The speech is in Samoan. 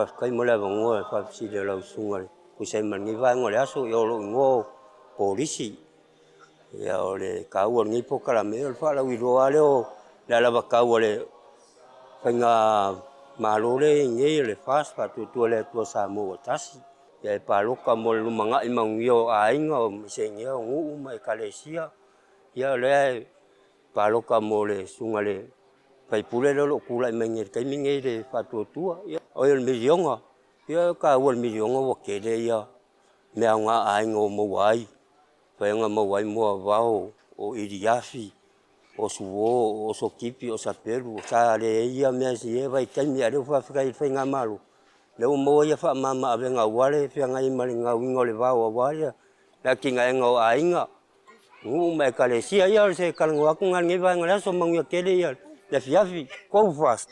Faafetai mo le avanoa i le faafesili a lau Susuga e tusa ai ma lenei vaega o le aso. Ia o lou igoa o Kolisi. Ia o le taua o lenei polokalame, o le faalauiloa lava lea o le alavatau a le Faigamalo lea e i ai nei o le FAST, Faatuatua i le Atua Samoa ua Tasi. Ia e palota mo le lumanai manuia o aiga, o miseenea o nuu ma ekalesia. Ia o lea e palota mo le susuga i le sui usufono lea o lo o tulai mai nei i le taimi lenei i le Faatuatua. O le miliona, ia e taua i le miliona ua tele ia mea aoga a aiga ua maua ai, mafai ona maua ai moavao, o iliafi, o suo, o oso tipi, o sapelu, sa leai ia mea i ia vaitaimi, a o lea ua faafetai i le Faigamalo, o lea ua maua ia faamama-avega aua le feagai ai ma le gaoiga o le vao aua le atinaega o aiga, nuu ma ekalesia. Ia o se talanoa atu lena i lenei vaega o le aso, manuia tele le afiafi. Go FAST!